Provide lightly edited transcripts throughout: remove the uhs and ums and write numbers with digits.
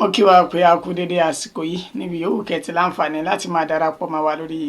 Mo kí wa pé a kú dédé àsìkò yìí níbi yòówù kẹ́ ti láǹfààní láti máa darapọ̀ mọ́ wa lórí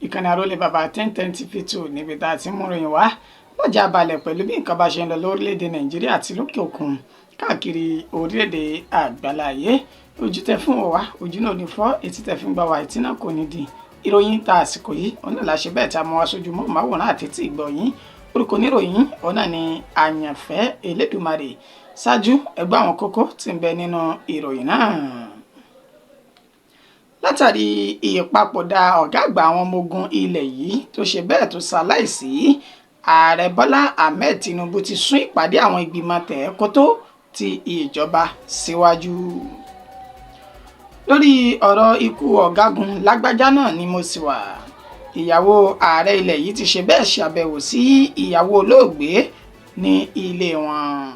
ìkànnì Arólé Bàbá 1010 TV 2, níbi tá a ti ń mú ìròyìn wá lọ́jà balẹ̀ pẹ̀lú bí nǹkan bá ṣe ń lọ lórílẹ̀‐èdè Nàìjíríà àti lókè òkun, káàkiri orílẹ̀‐èdè àgbáláyé. Ojú tẹ fún wa, ojú náà ò ní fọ́. Etí tẹ fi ń gbà wá, etí náà kò ní di. Ìròyìn ta àsìkò yìí ọ̀nà làṣẹ bẹ́ẹ̀ tá a mú wá sójú mọ́ màwòrán àti tí ìgbọ̀ yín. Orúkọ oníròyìn ọ̀nà ni Àyànfẹ́ Elédùmarè. Ṣáájú, ẹgbẹ́ àwọn kókó tí ń bẹ nínú ìròyìn náà. Látàrí ìpapòdà ọ̀gá àgbà àwọn ọmọ ogun ilẹ̀ yìí tó ṣe bẹ́ẹ̀ tó ṣaláìsí, Ààrẹ Bọ́lá Ahmed Tinubu ti sún ìpàdé àwọn ìgbìmọ̀ tẹ̀ẹ́kótó ti ìjọba síwájú. Lórí ọ̀rọ̀ ikú ọ̀gágun Lágbájá náà ni mo sì wà. Ìyàwó ààrẹ ilẹ̀ yìí ti ṣe bẹ́ẹ̀ ṣàbẹ̀wò sí ìyàwó olóògbé ní ilé wọn.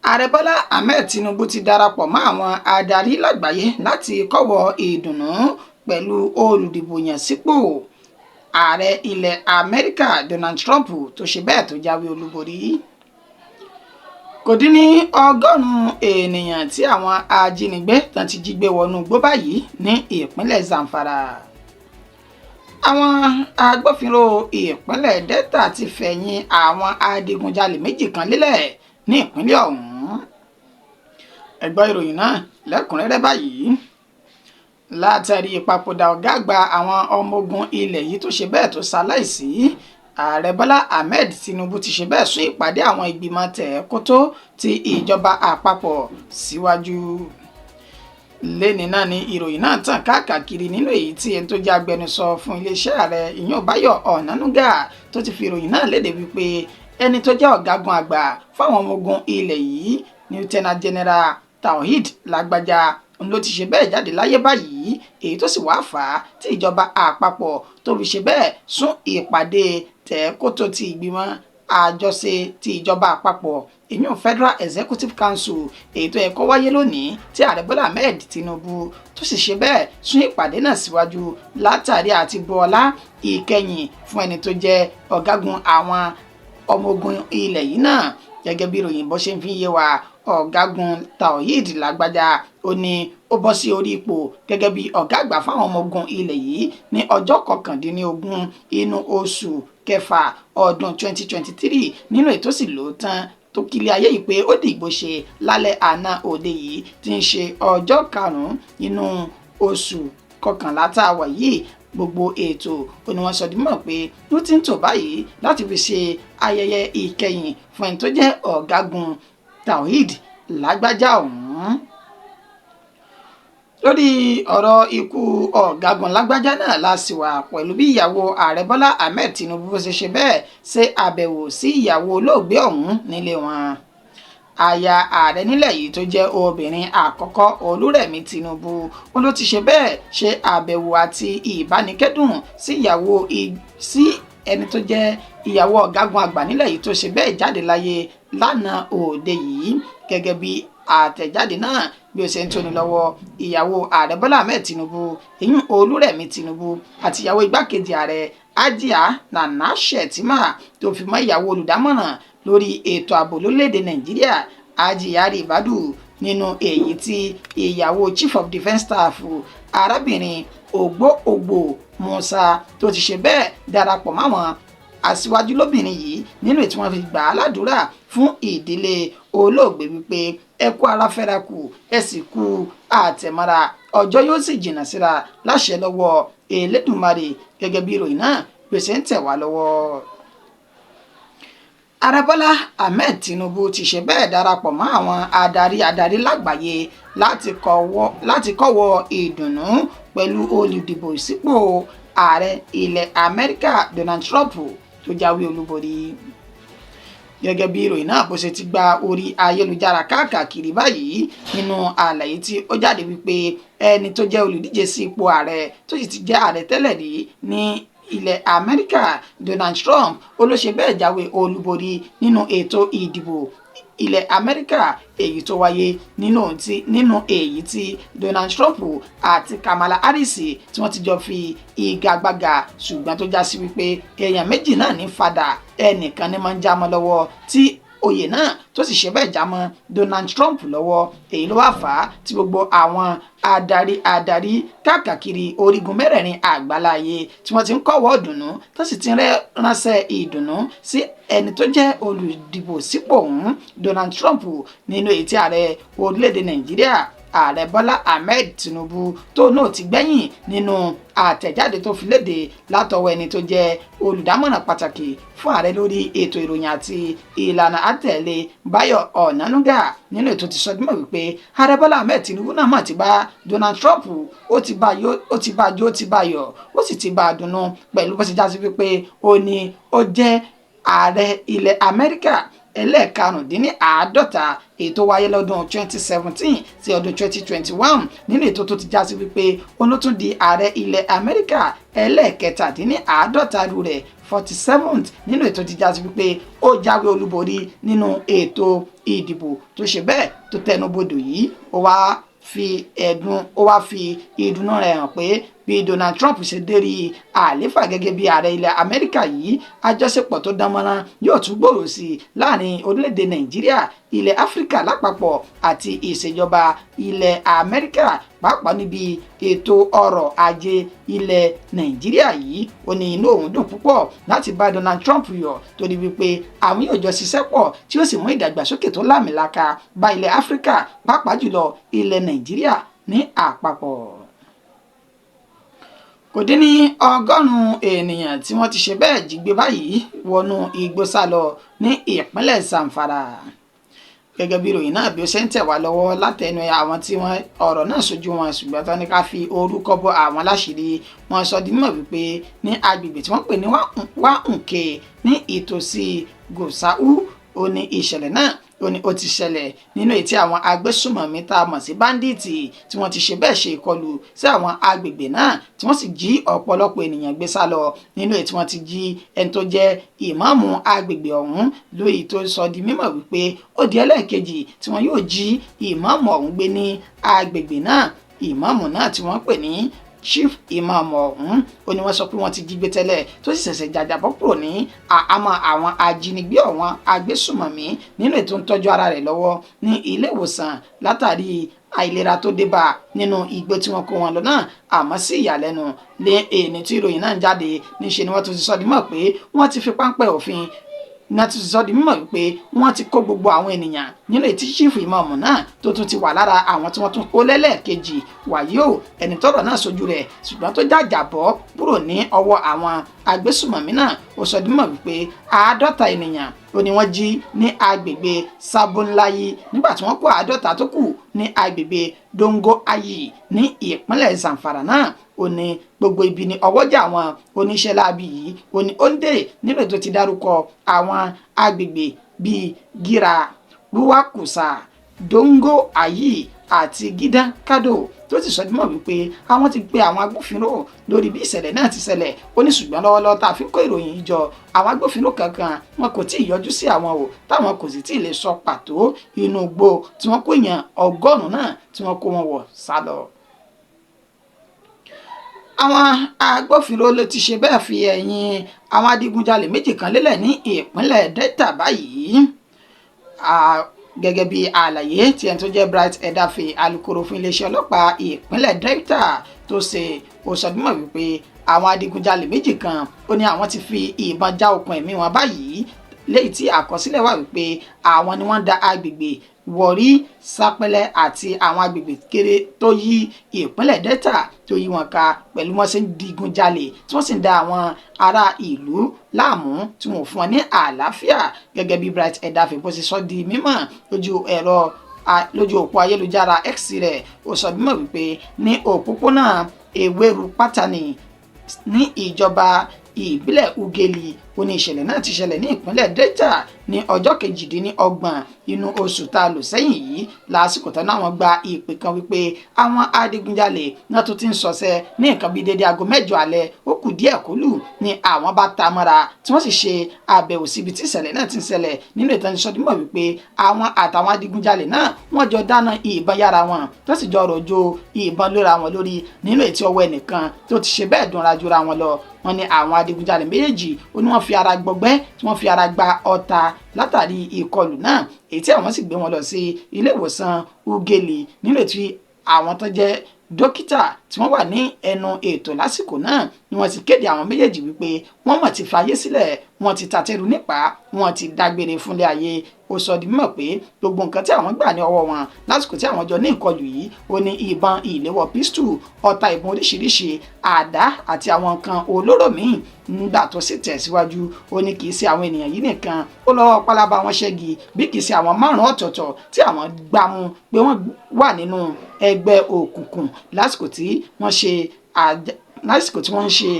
Ààrẹ Bọ́lá Ahmed Tinubu ti darapọ̀ mọ́ àwọn adarí lágbàáyé láti kọ́wọ́ ìdùnnú pẹ̀lú olùdìbò yàn sípò ààrẹ ilẹ̀ Amẹ́ríkà Donald Trump tó ṣe bẹ́ẹ̀ tó jáwé olúborí. Kò dín ní 100 ènìyàn tí àwọn ajínigbé tán ti jí gbé wọnú igbó báyìí ní ìpínlẹ̀ Zamfara. Àwọn agbófinró ìpínlẹ̀ Delta ti fẹ̀yìn àwọn adigunjalè 2 kan lélẹ̀ ní ìpínlẹ̀ ọ̀hún. Ẹ gbọ́ ìròyìn náà lẹ́kùnrẹ́rẹ́ báyìí. Látàrí ìpapòdà ọ̀gá àgbà àwọn ọmọ ogun ilẹ̀ yìí tó ṣe bẹ́ẹ̀ tó ṣaláìsí, Ààrẹ Bọ́lá Ahmed Tinubu ti ṣe bẹ́ẹ̀ sún ìpàdé àwọn ìgbìmọ̀ tẹ̀ẹ́kótó ti ìjọba àpapọ̀ síwájú. Lẹ́ni náà ni ìròyìn náà tàn káàkiri, nínú èyí tí ẹni tó jẹ́ agbẹnusọ fún iléeṣẹ́ ààrẹ, ìyún Báyọ̀ Ọ̀nànúgà, tó ti fi ìròyìn náà léde wípé ẹni tó jẹ́ ọ̀gágun àgbà fáwọn ọmọ ogun ilẹ̀ yìí, Lieutenant General Tawheed Lágbájá, ló ti ṣe bẹ́ẹ̀ jáde láyé báyìí, èyí tó sì wáá fà á tí ìjọba àpapọ̀ tó fi ṣe bẹ́ẹ̀ sún ìpàdé tẹ̀ẹ́kótó ti ìgbìmọ̀ àjọṣe ti ìjọba àpapọ̀, ìyún Federal Executive Council, èyí tó yẹ kó wáyé lónìí, tí Ààrẹ Bọ́lá Ahmed Tinubu tó sì ṣe bẹ́ẹ̀ sún ìpàdé náà síwájú látàrí àti bu ọlá ìkẹyìn fún ẹni tó jẹ́ ọ̀gágun àwọn ọmọ ogun ilẹ̀ yìí náà. Gẹ́gẹ́ bí ìròyìn bó ṣe ń fi yé wa, Ọ̀gágun Tawheed Lágbájá, ó ní ó bọ́ sí orí ipò gẹ́gẹ́ bí ọ̀gá àgbà fáwọn ọmọ ogun ilẹ̀ yìí ní ọjọ́ 19 inú oṣù kẹfà ọdún 2023, nínú ètò sì lò tán tó kílẹ̀ ayé yìí pé ó dìgbò ṣe lálẹ́ àná òde yìí tí ń ṣe ọjọ́ 5 inú oṣù kọkànlá tá a wà yìí. Gbogbo ètò ó ní wọ́n sọ dímọ̀ pé ló ti ń tò báyìí láti fi ṣe ayẹyẹ ìkẹyìn fún ẹni tó jẹ́ Ọ̀gágun Tawheed Lágbájá ọ̀hún. Lórí ọ̀rọ̀ ikú ọ̀gágun Lágbájá náà la sì wà, pẹ̀lú bí ìyàwó Ààrẹ Bọ́lá Ahmed Tinubu bó ṣe ṣe bẹ́ẹ̀ ṣe àbẹ̀wò sí ìyàwó olóògbé ọ̀hún nílé wọn. Aya ààrẹ nílẹ̀ yìí tó jẹ́ obìnrin àkọ́kọ́, Olúrẹ̀mí Tinubu, ó ló ti ṣe bẹ́ẹ̀ ṣe àbẹ̀wò àti ìbánikẹ́dùn sí ìyàwó sí ẹni tó jẹ́ ìyàwó ọ̀gágun àgbà nílẹ̀ yìí tó ṣe bẹ́ẹ̀ jáde láyé lánàá òde yìí. Gẹ́gẹ́ bí àtẹ̀jáde náà bí ó ṣe ń tóni lọ́wọ́, ìyàwó Ààrẹ Bọ́lá Ahmed Tinubu, ìyún Olúrẹ̀mí Tinubu, àti ìyàwó igbákejì ààrẹ, Hajiya Nana Shettima, tó fi mọ́ ìyàwó olùdámọ̀ràn lórí ètò ààbò lórílẹ̀‐èdè Nàìjíríà, Hajiya Ribadu, nínú èyí tí ìyàwó Chief of Defence Staff, arábìnrin Ògbó Ògbò Musa, tó ti ṣe bẹ́ẹ̀ darapọ̀ máwọn aṣíwájú lóbìnrin yìí nínú ètò wọn fi gbà á ládùúrà fún ìdílé olóògbé wípé ẹ kú ara fẹ́ra kù, ẹ sì kú àtẹ̀mọ́ra, ọjọ́ yóò sì jìnnà síra láṣẹ lọ́wọ́ Elédùmarè. Gẹ́gẹ́ bí ìròyìn náà gbèsè ń tẹ̀ wá lọ́wọ́, Ààrẹ Bọ́lá Ahmed Tinubu ti ṣe bẹ́ẹ̀ darapọ̀ mọ́ àwọn adarí lágbàáyé láti kọ́wọ́ ìdùnnú pẹ̀lú olùdìbò sípò ààrẹ ilẹ̀ Amẹ́ríkà Donald Trump tó jáwé olúborí. Gẹ́gẹ́ bí ìròyìn náà bó ṣe ti gba orí ayélujára káàkiri báyìí, nínú àlàyé tí ó jáde wípé ẹni tó jẹ́ olùdíje sí ipò ààrẹ tó sì ti jẹ́ ààrẹ tẹ́lẹ̀ rí ní ilẹ̀ Amẹ́ríkà, Donald Trump, ó ló ṣe bẹ́ẹ̀ jáwé olúborí nínú ètò ìdìbò ilẹ̀ Amẹ́ríkà èyí tó wáyé, nínú èyí tí Donald Trump àti Kamala Harris tí wọ́n ti jọ fi igagbága, ṣùgbọ́n tó já sí wípé èèyàn méjì náà ní fadà, ẹnìkan ní máa ń já mọ́ lọ́wọ́ tí Oyè náà tó sì ṣe bẹ́ẹ̀ já mọ́ Donald Trump lọ́wọ́. Èyí ló wá fà á tí gbogbo àwọn adarí káàkiri orígun mẹ́rẹ̀ẹ̀rin àgbáláyé tí wọ́n ti ń kọ́wọ́ ìdùnnú, tó sì ti ránṣẹ́ ìdùnnú sí ẹni tó jẹ́ olùdìbò sípò ọ̀hún, Donald Trump, nínú èyí tí ààrẹ orílẹ̀-èdè Nàìjíríà, Ààrẹ Bọ́lá Ahmed Tinubu, tó náà ti gbẹ̀yìn nínú àtẹ̀jáde tó fi léde látọwọ́ ẹni tó jẹ́ olùdámọ̀ràn pàtàkì fún ààrẹ lórí ètò ìròyìn àti ìlànà àtẹ̀lé, Báyọ̀ Ọ̀nànúgà, nínú ètò ti sọ dímọ̀ wípé Ààrẹ Bọ́lá Ahmed Tinubu náà mà ti bá Donald Trump, ó ti bá jó, ó ti bá jó, ó ti bá yọ̀, ó sì ti bá a dunnú pẹ̀lú bó ṣe já sí wípé ó ní ó jẹ́ ààrẹ ilẹ̀ Amẹ́ríkà ẹlẹ́ẹ̀karùndínláàádọ́ta, èyí tó wáyé lọ́dún 2017 sí ọdún 2021, nínú ètò tó ti já sí wípé òun ló tún di ààrẹ ilẹ̀ Amẹ́ríkà ẹlẹ́ẹ̀kẹtàdínláàádọ́ta rú rẹ̀, 47th, nínú ètò ti já sí wípé ó jáwé olúborí nínú ètò ìdìbò tó ṣe bẹ́ẹ̀ tó tẹnubodò yìí. Ó wá fi ìdùnnú rẹ̀ hàn pé bí Donald Trump ṣe dérí àléfà gẹ́gẹ́ bí ààrẹ ilẹ̀ Amẹ́ríkà yìí, àjọṣepọ̀ tó dán mọ́rán yóò tún gbòòrò sí i láàrin orílẹ̀-èdè Nàìjíríà, ilẹ̀ Áfíríkà lápapọ̀ àti ìṣèjọba ilẹ̀ Amẹ́ríkà, pàápàá níbi ètò ọrọ̀ ajé ilẹ̀ Nàìjíríà yìí. Ó ní inú òun dùn púpọ̀ láti bá Donald Trump yọ̀, torí wípé àwọn yóò jọ ṣiṣẹ́ pọ̀ tí ó sì mú ìdàgbàsókè tó láàmìlaka bá ilẹ̀ Áfíríkà, pàápàá jùlọ ilẹ̀ Nàìjíríà ní àpapọ̀. Kò dín ní 100 ènìyàn tí wọ́n ti ṣe bẹ́ẹ̀ jí gbé báyìí wọnú igbó sá lọ ní ìpínlẹ̀ Zamfara, gẹ́gẹ́ bí ìròyìn náà bí ó ṣe ń tẹ̀ wá lọ́wọ́ látẹnu àwọn tí wọ́n ọ̀rọ̀ náà sojú wọn, ṣùgbọ́n tán ní ká fi orúkọ bọ àwọn láṣìírí. Wọ́n sọ di mímọ̀ wípé ní agbègbè tí wọ́n pè ní Wáhùnkè ní ìtòsí Gusau, ó ní ìṣẹ̀lẹ̀ náà ó ní ó ti ṣẹlẹ̀, nínú èyí tí àwọn agbésùmọ̀mí tá a mọ̀ sí bandits tí wọ́n ti ṣe bẹ́ẹ̀ ṣe ìkọlù sí àwọn agbègbè náà, tí wọ́n sì jí ọ̀pọ̀lọpọ̀ ènìyàn gbé sá lọ, nínú èyí tí wọ́n ti jí ẹni tó jẹ́ ìmáàmù agbègbè ọ̀hún, lóyìí tó sọ di mímọ̀ wípé ó di ẹlẹ́ẹ̀kejì tí wọ́n yóò jí ìmáàmù ọ̀hún gbé ní agbègbè náà. Ìmáàmù náà tí wọ́n pè ní Chief Imam ọ̀hún, ó ní wọ́n sọ pé wọ́n ti jí gbé tẹ́lẹ̀, tó sì ṣẹ̀ṣẹ̀ jàjàbọ́ kúrò ní àhámọ́ àwọn ajínigbé ọ̀wọ́n agbésùmọ̀mí, nínú ètò ń tọ́jú ara rẹ̀ lọ́wọ́ ní ilé ìwòsàn látàrí àìlera tó dé bá nínú igbó tí wọ́n kó wọn lọ náà. Àmọ́ sí ìyàlẹ́nu lé èyí tí ìròyìn náà ń jáde, níṣe ni wọ́n tún ti sọ di mọ̀ pé wọ́n ti fi páńpẹ́ òfin náà ti sọ di mímọ̀ wípé wọ́n ti kó gbogbo àwọn ènìyàn, nínú ètí Chief Imam náà tó tún ti wà lára àwọn tí wọ́n tún kó lẹ́lẹ́ẹ̀kejì. Wàyí o, ẹni tọ́rọ̀ náà sojú rẹ̀ ṣùgbọ́n tó jàjàbọ́ kúrò ní ọwọ́ àwọn agbésùmọ̀mí náà, ó sọ di mímọ̀ wípé 50 ènìyàn ó ní wọ́n jí ní agbègbè Sabonlayi, nígbà tí wọ́n kó 50 tó kù ní agbègbè Dongo Ayi ní ìpínlẹ̀ Zamfara náà. Ó ní gbogbo ibi ní ọwọ́jà àwọn oníṣẹ́ láabi yìí ó ní ó ń dè, nínú ètò ti dárúkọ àwọn agbègbè bíi Gira, Ruwakusa, Dongo Ayi àti Gidan Kado, tó sì sọ dímọ̀ wípé àwọn ti pe àwọn agbófinró lórí bí ìṣẹ̀lẹ̀ náà ti ṣẹlẹ̀. Ó ní ṣùgbọ́n lọ́wọ́lọ́wọ́ tá a fi ń kó ìròyìn yìí jọ, àwọn agbófinró kankan wọn kò tí ì yọjú sí àwọn o, táwọn kò sì tí ì lè sọ pàtó inú igbó tí wọ́n kó èèyàn 100 náà tí wọ́n kó wọn wọ̀ sá lọ. Àwọn agbófinró ló ti ṣe bẹ́ẹ̀ fi ẹ̀yìn àwọn adigunjalè méjì kan lélẹ̀ ní ìpínlẹ̀ Delta báyìí, gẹ́gẹ́ bí àlàyé tí ẹni tó jẹ́ Bright Edafe, alukoro fún iléeṣẹ́ ọlọ́pàá ìpínlẹ̀ Delta, tó ṣe. Ó sọ bímọ wípé àwọn adigunjalè méjì kan, ó ní àwọn ti fi ìbọn já okùn ẹ̀mí wọn báyìí, léyìí tí àkọsílẹ̀ wà wípé àwọn ni wọ́n da agbègbè Wọ̀rí, Sápẹ́lẹ́ àti àwọn agbègbè kéré tó yí ìpínlẹ̀ Delta tó yí wọn ká, pẹ̀lú wọ́n ṣe ń digun jalè tí wọ́n sì ń da àwọn ará ìlú láàmú, tí wọ́n fún wọn ní àlàáfíà. Gẹ́gẹ́ bí Bright Edafe bó ṣe sọ di mímọ̀ lójú ẹ̀rọ lójú òpó ayélujára X rẹ̀, ó sọ mímọ̀ wípé ní òpópónà Ewéru Pátánì ní ìjọba ìbílẹ̀ Ugeli, ó ní ìṣẹ̀lẹ̀ náà ti ṣẹlẹ̀ ní ìpínlẹ̀ Delta ní ọjọ́ 28 inú oṣù tá a lò sẹ́yìn yìí, lásìkò tán náà wọ́n gba ìpè kan wípé àwọn adigunjalè náà tún ti ń ṣọṣẹ́ ní nǹkan bíi dédé aago 8 alẹ́ ó kù díẹ̀ kólù ní àwọn bá ta mọ́ra, tí wọ́n sì ṣe àbẹ̀wò síbi tí ìṣẹ̀lẹ̀ náà ti ń ṣẹlẹ̀. Nínú ìtàn ìsọdúnmọ̀ wípé àwọn àtàwọn adigunjalè náà wọ́n jọ dáná ìbọn yára wọn, tó sì jọ rọ̀jò ìbọn lóra wọn lórí, nínú ètí ọwọ́ ẹnìkan tó ti ṣe bẹ́ẹ̀ dúnra jura wọn lọ. Wọ́n ní àwọn adigunjalè méjèèjì, ó ní wọ́n fi fi ara gbọgbẹ́, tí wọ́n fi ara gba ọta látàrí ìkọlù náà, èyí tí àwọn sì gbé wọn lọ sí ilé ìwòsàn Ughelli nílò tí àwọn tó jẹ́ dókítà tí wọ́n wà ní ẹnu ètò lásìkò náà ni wọ́n ti kéde àwọn méjèèjì wípé wọ́n mọ̀ ti fayé sílẹ̀, wọ́n ti tàtẹ́rù nípa, wọ́n ti dágbére fúnlé ayé. Ó sọ di mímọ̀ pé gbogbo nǹkan tí àwọn gbà ní ọwọ́ wọn lásìkò tí àwọn jọ ní ìkọlù yìí, ó ní ìbọn ìléwọ́ pistol, ọta ìbọn oríṣiríṣi, àdá àti àwọn nǹkan olóró míì. Nígbà tó sì tẹ̀síwájú, ó ní kì í ṣe àwọn ènìyàn yìí nìkan ó lọ́wọ́ pálábá wọn ṣẹ́gi, bí kì í ṣe àwọn márùn-ún ọ̀tọ̀ọ̀tọ̀ tí àwọn gbá mú pé wọ́n wà nínú ẹgbẹ́ òkùnkùn lásìkò tí wọ́n ṣe lásìkò tí wọ́n ń ṣe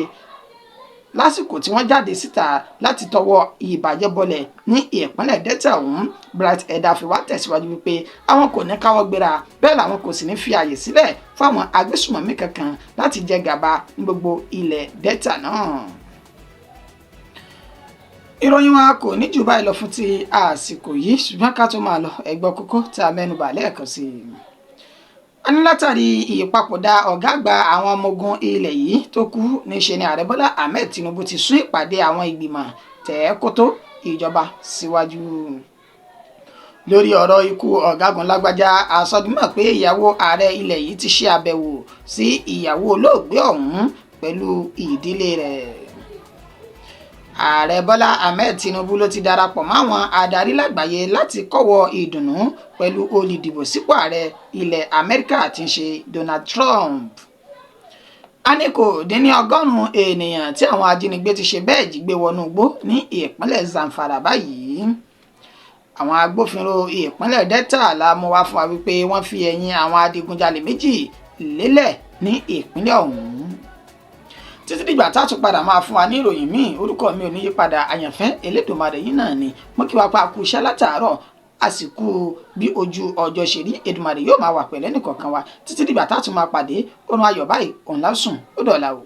lásìkò tí wọ́n jáde síta láti tọwọ́ ìbàjẹ́ bọlẹ̀ ní ìpínlẹ̀ Delta ọ̀hún. Bright Edafe wá tẹ̀síwájú wípé àwọn kò ní káwọ́ gbéra, bẹ́ẹ̀ làwọn kò sì ní fi àyè sílẹ̀ fáwọn agbésùmọ̀mí kankan láti jẹ gàba ní gbogbo ilẹ̀ Delta náà. Ìròyìn wa kò ní jù báyìí lọ fún ti àsìkò yìí, ṣùgbọ́n ká tó máa lọ, ẹ gbọ́ kókó tá a mẹ́nubà lẹ́ẹ̀kan sí i. A ní látàrí ìpapòdà ọ̀gá àgbà àwọn ọmọ ogun ilẹ̀ yìí tó kú, níṣe ni Ààrẹ Bọ́lá Ahmed Tinubu ti sún ìpàdé àwọn ìgbìmọ̀ tẹ̀ẹ́kótó ìjọba síwájú. Lórí ọ̀rọ̀ ikú ọ̀gágun Lágbájá, àsọdúnmọ̀ pé ìyàwó ààrẹ ilẹ̀ yìí ti ṣe àbẹ̀wò sí ìyàwó olóògbé ọ̀hún pẹ̀lú ìdílé rẹ̀. Ààrẹ Bọ́lá Ahmed Tinubu ló ti darapọ̀ máwọn adarí lágbàáyé láti kọ́wọ́ ìdùnnú pẹ̀lú olùdìbò sípò ààrẹ ilẹ̀ Amẹ́ríkà tí ń ṣe Donald Trump. A ní kò dín ní 100 ènìyàn tí àwọn ajínigbé ti ṣe bẹ́ẹ̀ jí gbé wọnú igbó ní ìpínlẹ̀ Zamfara báyìí. Àwọn agbófinró ìpínlẹ̀ Delta la mú wá fún wa wípé wọ́n fi ẹ̀yìn àwọn adigunjalè méjì lélẹ̀ ní ìpínlẹ̀ ọ̀hún. Títí dìgbà tá a tún padà máa fún wa ní ìròyìn míì, orúkọ mi ò ní yípadà, Àyànfẹ́ Elédùmarè yìí náà ni mo kí wa pa kú iṣẹ́ látàárọ̀, àsìkò bí ojú ọjọ́ ṣe rí. Èdùmàrè yóò máa wà pẹ̀lẹ́ nìkọ̀ọ̀kan wa títí dìgbà tá a tún máa pàdé. Oorun ayọ̀ báyìí òun lásùn, ó dọ̀la o.